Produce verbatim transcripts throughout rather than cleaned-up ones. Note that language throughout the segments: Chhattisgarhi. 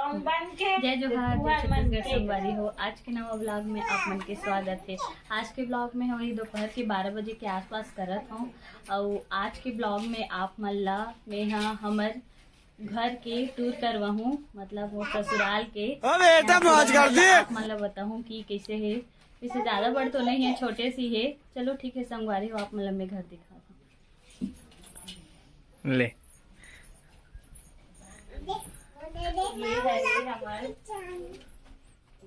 जय जोहार, जय छत्तीसगढ़ संगवारी हो। आज के नवा ब्लॉग में आप मन के स्वागत है। आज के ब्लॉग में हम वही दोपहर के बारह बजे के आसपास करत हूँ। और आज के ब्लॉग में आप मन ला मैं हा हमर घर के टूर करवाहूँ, मतलब वो ससुराल के। अबे, एकदम मौज कर दी। आप मन ला बताहूँ कि कैसे है। वैसे ज्यादा बड़ तो नहीं है, छोटे सी है। चलो ठीक है संगवारी हो, आप मन ला मैं घर दिखाता हूँ। ले। ये है, ये हमार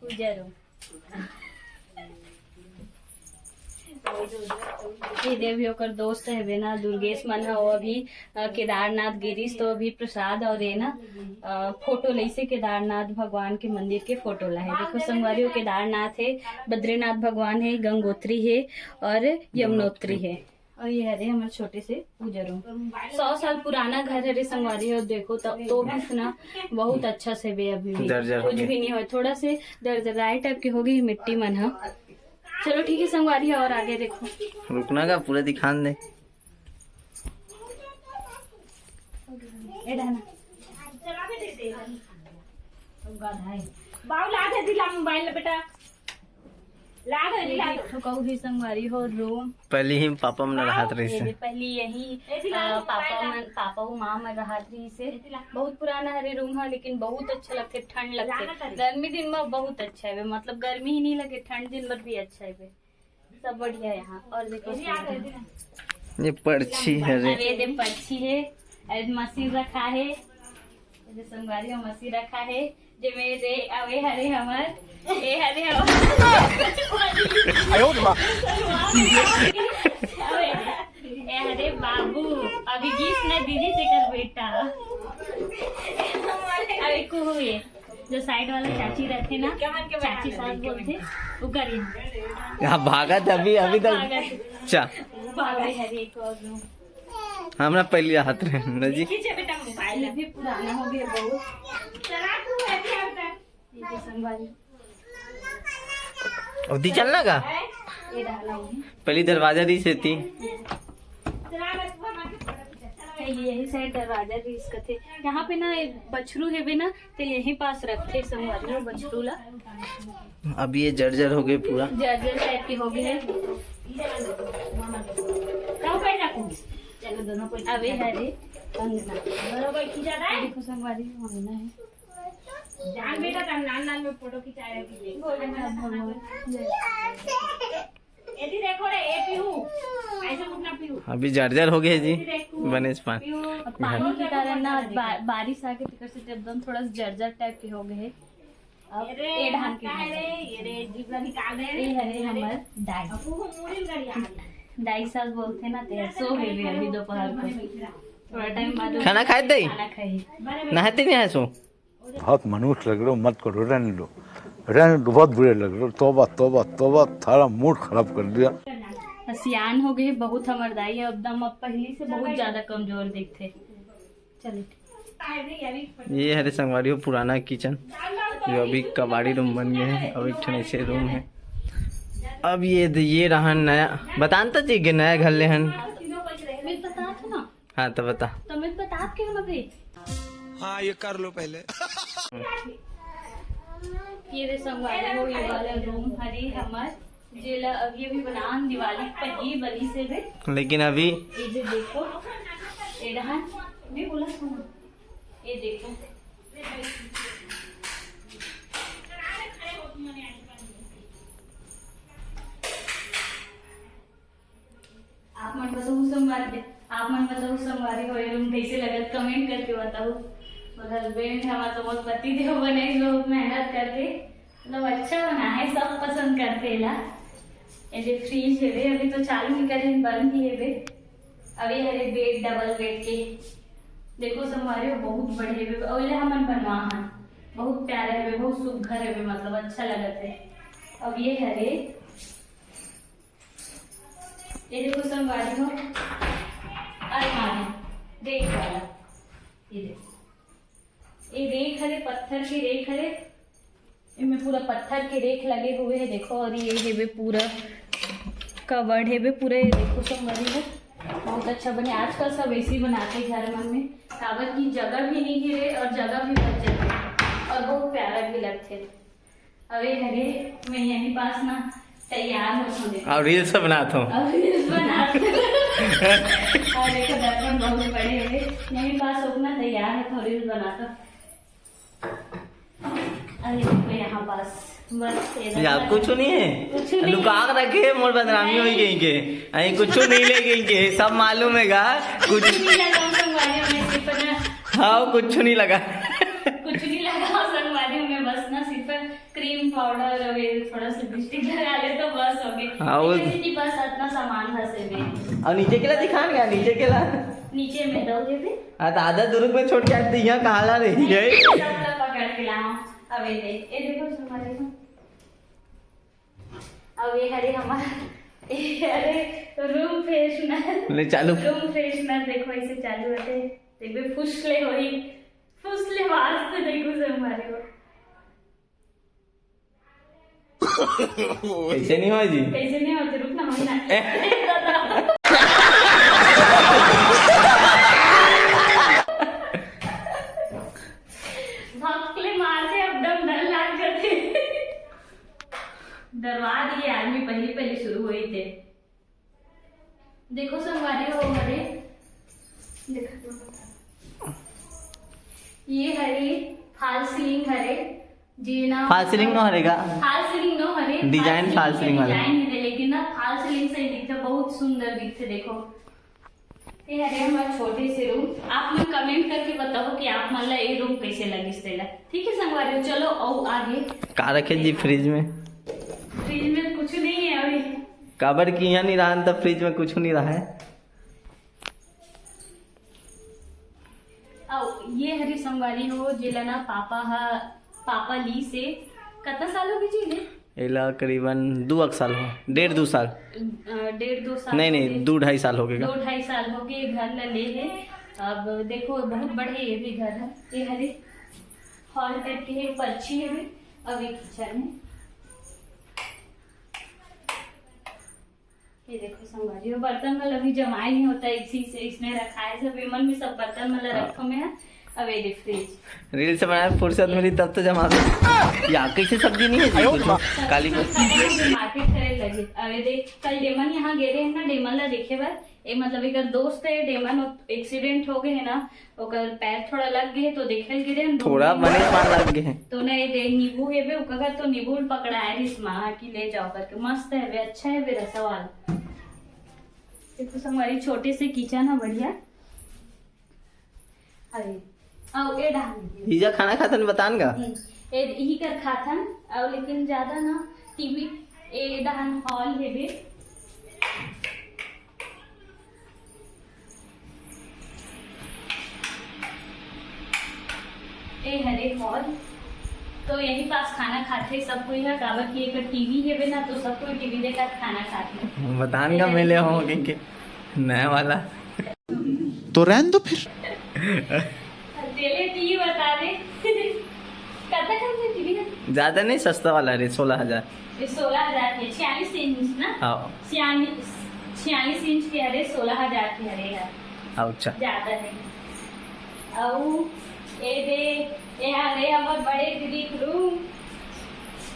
पूजा रूम। ये देवी ओकर दोस्त है ना दुर्गेश मन ह, वो अभी अ, केदारनाथ गिरीश तो अभी प्रसाद और ये ना अ, फोटो लइसे केदारनाथ भगवान के मंदिर के फोटो ला है। देखो संगवारी हो, केदारनाथ है, बद्रीनाथ भगवान है, गंगोत्री है और यमुनोत्री है। और ये हरे हमारे छोटे से पूजा रूम, सौ साल पुराना घर हरे संगवारी हो। देखो तो, तो भी सुना बहुत अच्छा से बे, अभी भी जर्जर हो कुछ गया। भी नहीं हो, थोड़ा से जर्जराए टाइप के हो गई मिट्टी मन ह। चलो ठीक है संगवारी हो, और आगे देखो। रुकना का पूरा दिखान दे। ए डहना। बाबू ला दे दिला मोबाइल बेटा। लाग रही, लाग। एक ठो कहू ही संगवारी हो रूम। पहली ही पापा मन रहत रहिस हे। पहली यही, ए, दिला, अ, पापा पापा मन, पापा अउ माँ मन रहत रहिस हे। ए, दिला। बहुत पुराना हरे रूम ह, लेकिन बहुत अच्छा लगथे, ठंड लगथे। लाग रही। गर्मी दिन में बहुत अच्छा है, मतलब गर्मी ही नहीं लगे, ठंड दिन में भी अच्छा है। सब बढ़िया है यहाँ। और देखो ए, दिला, संगवारी। दिला। ये पर्ची हरे। अरे, ये दे पर्ची है, अरे मशीन रखा है। ये संगवारी हो मशीन रखा है, जे में रे, अवे हरे हमर, ए हरे हमर। अयो रे माँ। अवे, ए हरे बाबू, अभी गीस ना दीदी से कर बेटा। अवे कुहू ये, जो साइड वाला चाची रहते ना, चाची सास बोलते, वो करिए। यहाँ भागत अभी, अभी तक। भागत। चा। अवे हरे एक और रूम। हमरा पहली हाथ रहे ना जी। खींचे बेटा मोबाइल। ये भी पुराना हो गया बहुत। चला तू है भी अब तक। ये तो संगवारी। अवधी चलना का? ये डाला हूँ। पहली दरवाजा दी से थी। चला बस वो हमारे ये यही साइड दरवाजा भी इसका थे। यहाँ पे ना एक बछरू हेबे ना, तो यहीं पास रखथे संगवारी हो बछरू ला। अब ये जर्जर हो गए पूरा। जर्जर टाइप के हो गए हैं। अबे हरे अंगना। देखो संगवारी हो अंगना है। जान बेटा, तब नान नान में फोटो खिंचाया कि देख। एती देखो रे, ए पीहू, ऐसे उठना पीहू। अभी जर्जर हो गए जी, एती देखो। बनेश पान। पीहू। अब पानी के कारण ना बा-, बारिश आके तेकर से एकदम थोड़ा सा जर्जर टाइप के हो गए हैं। अब ये रे, ए धान के ये रे, जीभ ला निकाल दे। ये हरे हमर दाई। अब वो मुड़ी में गड़ी आ गई। दाई सास बोलते ना, ते सो गए भी अभी दोपहर को। थोड़ा टाइम बाद खाना खाए दाई? खाना खाई। नहाते नहीं है सो? बहुत मनहूस लग रहे हो, मत करो, रहने दो, रहने दो, बहुत बुरे लग रहे हो। तौबा, तौबा, तौबा, सारा मूड खराब कर दिया। सियान हो गए बहुत हमर दाई, एकदम अब पहली से बहुत ज्यादा कमजोर दिखते। चलिए। ये हरे संगवारी हो पुराना किचन, जो अभी कबाड़ी रूम बन गए हैं, अब एक ठन ऐसे रूम है। अब ये द-, ये रहा नया, बतान तो जी के नया घर ले हन। मैं बता था ना। हाँ, तो बता। तो मैं बता के हम अभी। हाँ, ये कर लो पहले। ये रे संगवारी हो, ये वाला रूम हरे हमर, जेला अभी अभी बनान दिवाली पहली बनी से बे। लेकिन अभी ये जो देखो, ये रहा, मैं बोला सुनो, ये देखो। आप मन बताओ संगवारी, आप मन बताओ संगवारी हो, ये रूम कैसे लगत, कमेंट करके बताओ। मोर हस्बैंड हमार तो मोर पति देव बने बहुत मेहनत करके, मतलब अच्छा बना है, सब पसंद करते ला। ये फ्रिज है बे, अभी तो चालू नहीं करे, बंद ही है बे। अभी हरे बेड, डबल बेड के देखो संगवारी हो, बहुत बड़े बे, और ये हमन बनवा है, बहुत प्यारा है बे, बहुत सुघर है बे, मतलब अच्छा लगत है। अब ये हरे ये देखो संगवारी हो, अलमारी, रेक वाला, ये देखो, ये रेक हरे, पत्थर के रेक हरे, इनमें पूरा पत्थर के रेक लगे हुए हैं, देखो। और ये है बे पूरा कबर्ड है बे पूरा, ये देखो संगवारी हो, बहुत अच्छा बने। आजकल सब ऐसे ही बनाते घर मन में, काबर की जगह भी नहीं गिरे और जगह भी बच जाए। और अबे हरे, मैं यहीं पास ना तैयार होत हूँ, देखो। और reels बनात हूँ। और reels बनात हूँ। और देखो, दर्पण बहुत बड़े हवे, यहीं पास अपना तैयार होत हूँ, reels बनात हूँ। अरे देखो, यहाँ पास बस ये यार, कुछ नहीं है। कुछ नहीं। लुका के रखे है, मोर बदनामी हो गई के। अरे कुछ नहीं ले गई के, सब मालूम है गा। कुछ कुछ नहीं लगा संगवारी में, सिर्फ ना हाँ, कुछ नहीं लगा। कुछ नहीं लगा संगवारी में, बस ना सिर्फ क्रीम पाउडर और ये थोड़ा सा लिपस्टिक लगा ले तो बस हो गए। हाँ, वो लेकिन दीदी बस इतना सामान था से में। और नीचे केला दिखान गया, नीचे केला। नीचे में दो ये भी। हाँ, तो आधा दुरुग में छोड़ के आते यहाँ कहाँ ला रही है? सब लोग पकड़ के लाओ। अब ये देख, ये देखो तुम्हारे को। अब ये हरे हमारा, ये हरे रूम फ्रेशनर। ले चालू। रूम फ्रेशनर देखो, ऐसे चालू होते। देखो, फुसले वही, फुसले वास्ते देखो से हमारे को। कैसे नहीं हो जी? कैसे नहीं होते, रुक ना, हम ना। भक्कले मारते, अब दम डर लाग जाते। डरवा दिए आदमी पहली पहली शुरू हुई थे। देखो संगवारी हो हरे, देखो, ये हरे फॉल्स सीलिंग हरे, जी ना। फॉल्स सीलिंग नो हरे का? फॉल्स सीलिंग नो हरे, डिजाइन फॉल्स सीलिंग वाला। डिजाइन है, लेकिन ना फॉल्स सीलिंग से दिखते, बहुत सुंदर दिखते। देखो, ये हरे हमारे छोटे से रूम। आप मन कमेंट करके बताओ कि आप मन ला ये रूम कैसे लगिस तेला। ठीक है संगवारी, चलो और आगे। का रखे जी फ्रिज में? फ्रिज में कुछ नहीं है अभी। काबर कि यहाँ नहीं रहा, तब फ्रिज में कुछ नहीं रहा है। अउ ये हरे संगवारी हो, जेला ना पापा ह, पापा ली से कतना साल हो गए जी ले? एला करीबन दू एक साल हो, डेढ़ दू साल। अ, डेढ़ दो साल नहीं, हो नहीं, गए। दू ढाई साल हो गए का? दो ढाई साल हो गए घर ला ले हे। अब देखो, बहुत बड़े ये भी घर है। ये हरे हॉल टाइप के है, पर्ची है भी। अब एक किचन है। ये देखो संगवारी हो, बर्तन मन अभी जमाए नहीं होता, इसी से इसने रखा है सब। एमन में सब बर्तन मन हाँ। रखो में है। अब ये फ्रिज। रील्स बनाए फुर्सत मिली तब तो जमा दो। या कैसे सब्जी नहीं है जी कुछ? काली को। मार्केट करे लगे। अरे देख, कल डेमन यहाँ गे रहे हैं ना, डेमन ला देखे बर। ए, मतलब, एकर दोस्त है डेमन, एक्सीडेंट हो गए है ना, ओकर पैर थोड़ा लग गए, तो देखे ल गिरे हम थोड़ा घूमे। बने पान लग गए हैं। तो नहीं दे, नींबू हेबे, ओकर घर तो नींबू पकड़ाए रिस माँ कि ले जाओ करके। मस्त है बे, अच्छा है बे, रसा वाला। ये तो हमारी छोटे से किचन है, बढ़िया। अरे, आओ, ए डाल दीजिए। इजा खाना खातन बतान का? हम्म, ए, यही कर खातन, आओ, लेकिन ज्यादा ना, टीवी, ए डाल हॉल हेबे। ए हरे हॉल, तो यही पास खाना खाथे सब कोई ह, काबर कि एक टीवी हेबे ना, तो सब कोई टीवी देखत खाना खाथे। बतान का मिले हो कहीं के नया वाला। तो रहन दो फिर। तेले टीवी बता दे। कतका कम से टीवी है? ज्यादा नहीं, सस्ता वाला रे, सोलह हजार। ये सोलह हजार के, छियालीस इंच ना? हाँ। छियालीस, छियालीस इंच के हरे, सोलह हजार के हरे है। अच्छा। ज्यादा है। अउ ए दे, ए हरे हमर बड़े दीदी के रूम।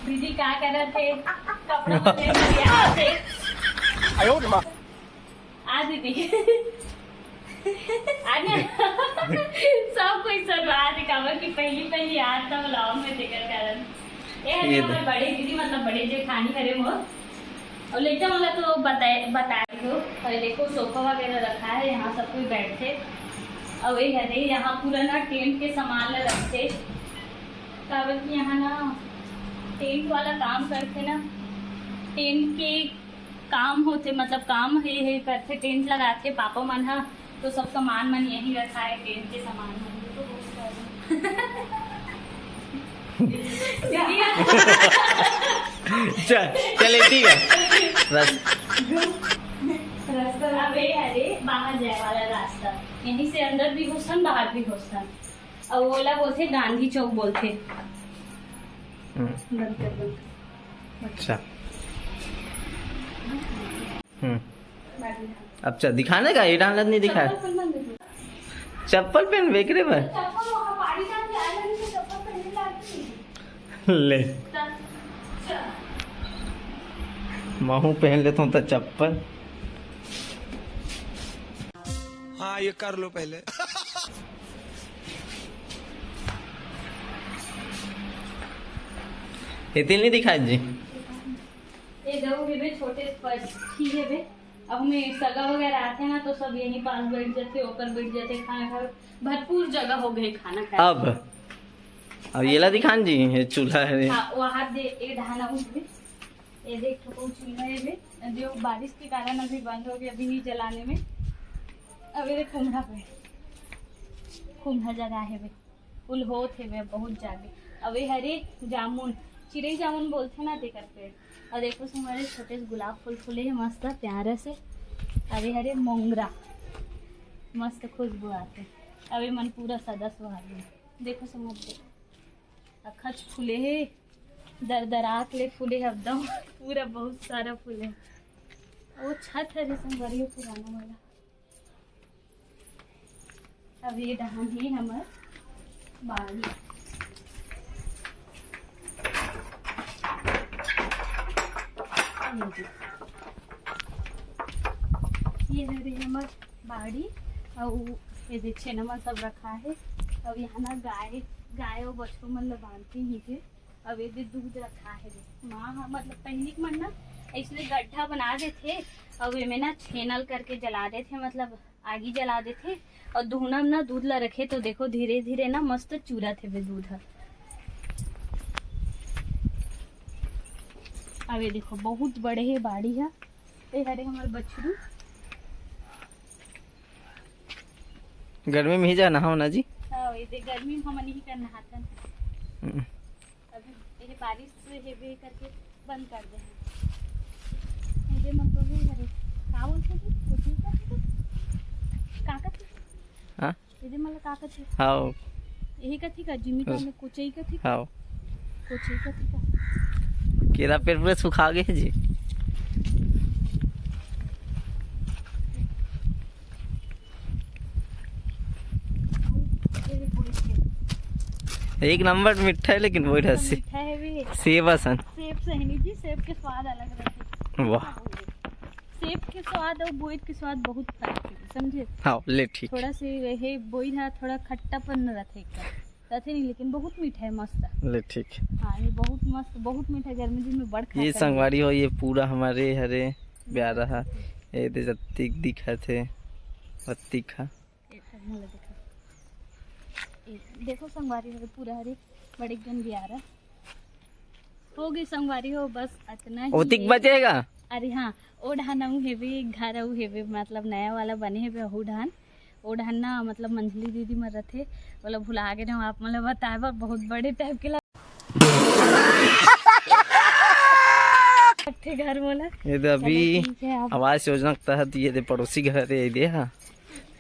दीदी का करत हे? कपड़ा बदले बर यहाँ से। आयो रे माँ। आ दीदी। आ ना। सब कोई शर्मा दे, काबर कि पहली पहली आज तक vlog में देखे कारण। ए हरे ये हमर दे। बड़े दीदी, मतलब बड़े जेठानी हरे मोर। और लेकिन वाला तो बताए, बता दो। और देखो सोफा वगैरह रखा है, यहाँ सब कोई बैठे। और ये हरे यहाँ पूरा ना टेंट के सामान ला रखते। काबर कि यहाँ ना टेंट वाला काम करते ना, टेंट के काम होथे, मतलब काम हे, हे करथे, टेंट लगाथे पापा मन ह, तो सब सामान मन यहीं रखाए, टेंट के सामान मन। चल, चले, ठीक है। बस। रास्ता अबे, अरे, बाहर जाए वाला रास्ता, यहीं से अंदर भी घुसन, बाहर भी घुसन। अउ ओला बोलथे गांधी चौक बोलथे। हम्म। बंद कर, बंद कर। अच्छा। हम्म। अच्छा, दिखाने का? ये डालत नहीं दिखाया। चप्पल पहन बेकरे पर। चप्पल वहाँ पानी डाल के आ जाने से चप्पल पहनने लायक नहीं है। ले, महू पहन लेता हूँ तो चप्पल। हाँ, ये कर लो पहले। ये तिल नहीं दिखाए जी। ये दऊ हेबे छोटे स्पंज, ठीक हेबे। अब हमें सगा वगैरह आथे ना, तो सब यहीं पास बैठ जाथे, ओकर बैठ जाथे, खाना खा, भरपूर जगह हो गए खाना खाए। अब, अब येला दिखान जी, ये चूल्हा है। हाँ, वहाँ दे, ये ढाना उठबे, ये देख, तो चूल्हा हेबे, जो बारिश के कारण अभी बंद हो गया, अभी नहीं जलाने में। अब ये देख, कुम्हड़ा पे, कुम्हड़ा जगह हेबे। फूल होत हेवे बहुत जागे। अउ ए हरे जामुन, चिरई जामुन बोलथे ना, तेकर पेड़। अउ देखो संगवारी, छोटे से गुलाब फूल फूले हे मस्त प्यारा से। अउ ए हरे मोंगरा, मस्त खुशबू आथे। अउ ए मन पूरा सदा सुहागिन। देखो संगवारी, अखच फूले हे, दरदरात ले फूले हे एकदम। पूरा बहुत सारा फूले हे। वो छत हरे संगवारी, पुराना वाला। अब ये डहन हे हमर बाड़ी। ये दे। ये हरे हमर बाड़ी, अउ ये दे छेना मन सब रखा हे। अउ यहाँ ना गाय, गाय अउ बछरू मन ल बांधते ही थे। अब ये दे दूध रखा हे दे। माँ ह, मतलब पहिली के मन ना अइसने गड्ढा बना देथे, अउ एमे ना छेनल करके जला देथे, मतलब आगी जला देथे, अउ दुहना म ना दूध ला रखे, तो देखो धीरे धीरे ना मस्त चूरत हेबे दूध ह। अब ये देखो बहुत बड़े हे बाड़ी ह। ए हरे हमर बछरू। गर्मी में ही जा नहाओ ना जी। हाँ, ये देख, गर्मी में हमन ही कर नहाथन। हम्म। अभी ये बारिश से हेबे करके बंद कर दे हैं। मुझे मन तो नहीं हरे। का बोलथे जी? कुछ नहीं करथे। का करथे? हाँ? ये दे मतलब का कथे? हाव। यही कथी का जिमी का हम्म। में कोचई कथी का? हाव। कोचई कथी का? केरा पेड़ पूरा सुखा गए जी। ये बोइठ के। एक नंबर मीठा है, लेकिन बोइठ हसी। मीठा है भी। सेब असन। सेब सही नहीं जी, सेब के स्वाद अलग रहते हैं। वाह। सेब के स्वाद अउ बोइठ के स्वाद बहुत फर्क हे, समझे? हाँ, ले ठीक। थोड़ा से रहे, बोइठ हा थोड़ा खट्टापन रथे, रथे नहीं, लेकिन बहुत मीठा है, मस्त। ले ठीक। हाँ, ये बहुत मस्त, बहुत मीठा, गर्मी दिन में बड़ खा ये सकते हैं। संगवारी हो, ये पूरा हमारे हरे ब्यारा हा। ये दे जत्तिक दिखत हे, पत्ती खा। ए, मोला देखा। ए, देखो संगवारी हो, पूरा हरे बड़े एकदम ब्यारा। हो गई संगवारी हो, बस अतना ही ओतिक हे। बचेगा? अरे हाँ, ओ ढान अउ हेबे, घर अउ हेबे, मतलब नया वाला बने हेबे, अहू ढान। ओ ढान ना, मतलब मंझली दीदी मर रथे, बोला भुला गे रहूं आप मन ल बताए बर, बहुत बड़े टाइप के लगथे घर मोला। ये दे अभी चलो ठीक है, आप आवास योजना के तहत ये दे पड़ोसी घर हे, ये दे हा।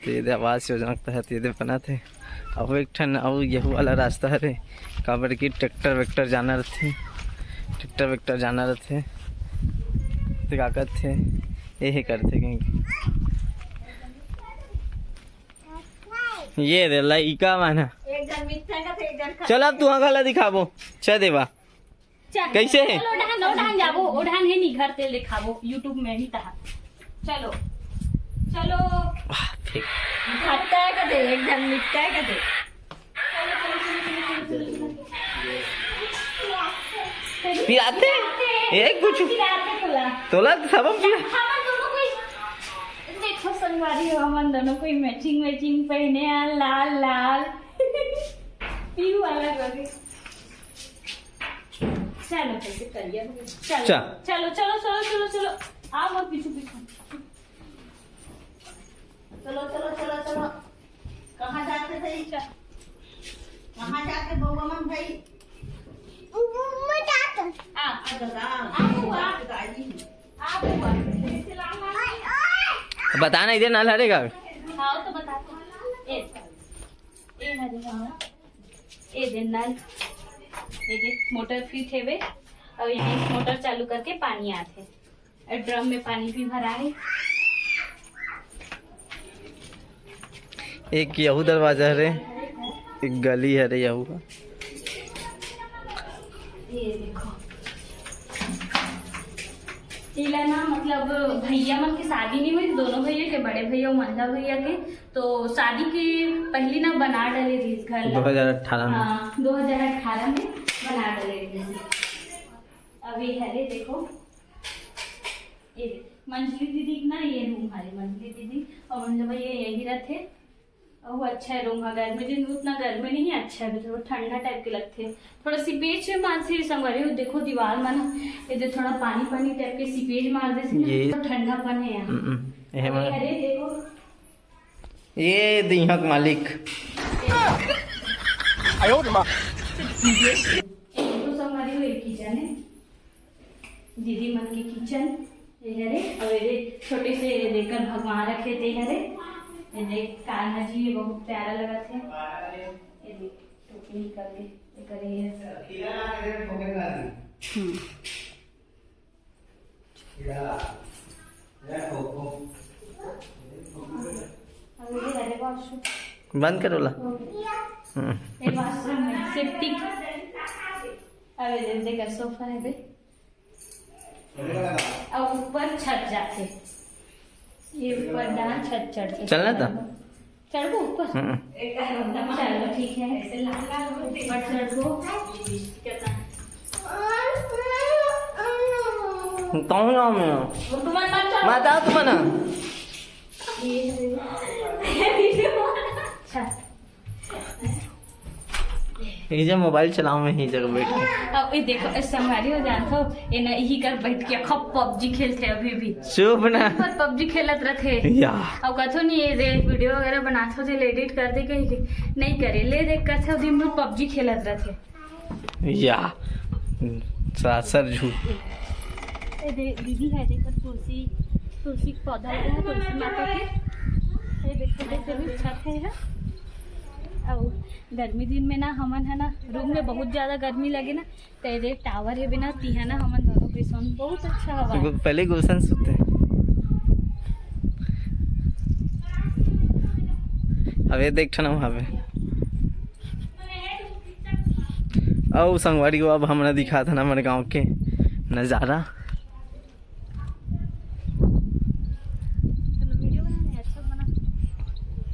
तो ये दे आवास योजना के तहत ये दे बनत हे। अउ एक ठन अउ यहू वाला रास्ता हरे, काबर कि ट्रैक्टर वैक्टर जाना रथे, ट्रैक्टर वैक्टर जाना रथे। तो का करथे, ये हे करथे कहीं। ये दे लइका माना। एक जन मीठा का थे, एक जन खट्टा। चल अब तू घला दिखाबो, चल देवा। चल, कैसे हे? चल, ओढ़ान, ओढ़ान जाबो, ओढ़ान हे नी, घर तेल दिखाबो, YouTube में ही तहा। चलो, चलो। वाह, ठीक। खट्टा है कदे, एकदम मीठा है कदे। पिराते? एक कुछ? पिराते तोला। तोला तो सब पिरा- हमन दोनों कोई, देखो संगवारी हो, हमन दोनों कोई matching, matching पहने हैं, लाल, लाल। पीहू वाला गोरी। चलो, चलो, करिया हो गया। चलो, चल। चलो, चलो, चलो, चलो, चलो। आओ, और पीछे, पीछे। चलो, चलो, चलो, चलो। कहाँ जाते थे? चल। कहाँ जाते बउआ मन भाई? मैं जाता हूँ। आ, आ, आ, आ, बुआ। आ, बुआ। बताना इधर ना लड़ेगा। हाँ, तो बता। ए, ए, हरे, हाँ। ए दे नल, ए दे मोटर फिट हेवे, अउ ये मोटर चालू करके पानी आथे। ए ड्रम में पानी भी भरा हे। एक यहू दरवाजा हरे, एक गली हरे यहू का। ये देखो, एला ना, मतलब, भैया मन के शादी नहीं हुई, दोनों भैया के, बड़े भैया अउ मंझा भैया के, तो शादी के पहली ना बना डाले रहिस घर ला। दो हज़ार अठारह में। हाँ, दो हज़ार अठारह में बना डाले रहिस। अब ये हरे, देखो, ये मंझली दीदी के ना, ये रूम हरे मंझली दीदी अउ मंझा भैया यही रथे। अउ अच्छा है रूम, अगर में दिन उतना गर्मी नहीं है, अच्छा है, थोड़ा ठंडा टाइप के लगथे। थोड़ा सी पेच मारथे संगवारी हो, देखो दीवार मन, ये दे थोड़ा पानी पानी टाइप के सीपेज मार देथे ना, ये तो ठंडापन है यहाँ। हम्म, ये और मन ये हरे देखो, ये दिहक मालिक। ये तो संगवारी हो, एक किचन है, दीदी मन के किचन। ये हरे, अउ ये छोटे से देकर भगवान रखे ते हरे। ये देख, कान्हा जी, ये बहुत प्यारा लगत है। ये देख, टोपी निकल के, ये करे है। हम्म। अब ये हरे वॉशरूम। बंद करो ला। हम्म। ये वॉशरूम है, सेप्टिक। अब ये देख, सोफा है बे। अउ ऊपर छत जाथे, ये ऊपर डाल छत चढ़थे। चलना था? चढ़बो ऊपर? हम्म। चलो, ठीक है। ऊपर चढ़बो। कौन गाँव में हो? वो तुम्हारे साथ चढ़- मैं जाओ तुम्हारा। ये अच्छा। ये जो मोबाइल चलाओ, मैं ही जगह बैठ के। अब ये देखो, ए संगवारी हो, जानत हो, ये ना, यही कर बैठ के खूब पबजी खेलथे अभी भी। चुप ना। पर पबजी खेलत रथे। या। अब कथो नहीं, ये दे वीडियो वगैरह बनात हो, जे एडिट कर दे कहीं के। नहीं करे, ले देख करथे, दिन भर पबजी खेलत रथे। या। सरासर झूठ। ए दे, दीदी है, देखो, तुलसी, तुलसी के पौधा लगा है, तुलसी माता के। ये देखो, देखो, भी छत है, है। अउ गर्मी दिन में ना, हमन है ना, रूम में बहुत ज्यादा गर्मी लगे ना, तो ये देख, टावर है बिना, तिहा ना, हमन दोनों के सोन बहुत अच्छा हवा है। गु-, पहले गुलशन सुते। अब ये देख ठना वहाँ पे। अउ संगवारी हो, अब हमरा दिखात हे ना हमर गांव के नजारा।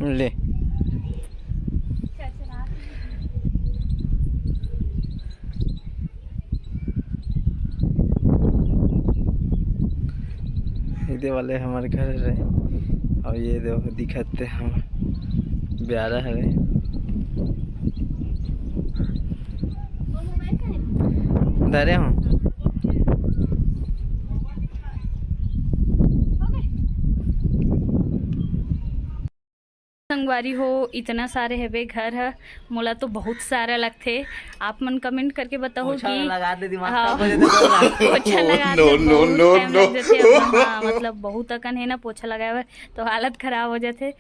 ले। ये दे वाले हमर घर हरे, अउ ये देखो दिखत ते हम ब्यारा हरे। धरे हो। संगवारी हो, इतना सारे हवे घर ह, मोला तो बहुत सारा लगथे। आप मन कमेंट करके बताओ पोछा कि लगा दे, दिमाग हाँ। खराब हो जाता है। पोछा लगा दे, बहुत टाइम लग जाथे। हाँ, मतलब बहुत अकन है ना, पोछा लगाए बर तो हालत खराब हो जाथे।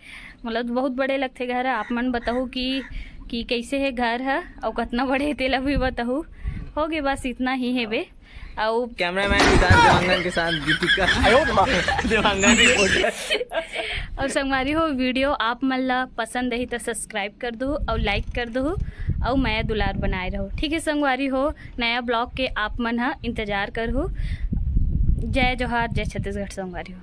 मोला तो बहुत बड़े लगथे घर ह। आप मन बताहू कि, कि कैसे है घर ह, अउ कतना बड़े हे, तेला भी बताहू। हो गे, बस इतना ही हेबे। अउ कैमरामैन विकास देवांगन के साथ दीपिका देवांगन रिपोर्टर। अउ संगवारी हो, वीडियो आप मन ला पसंद आही तो सब्सक्राइब कर दो अउ लाइक कर दो अउ मया दुलार बनाए रहो, ठीक है संगवारी हो। नया ब्लॉग के आप मन ह इंतजार करहू। जय जोहार, जय छत्तीसगढ़ संगवारी हो।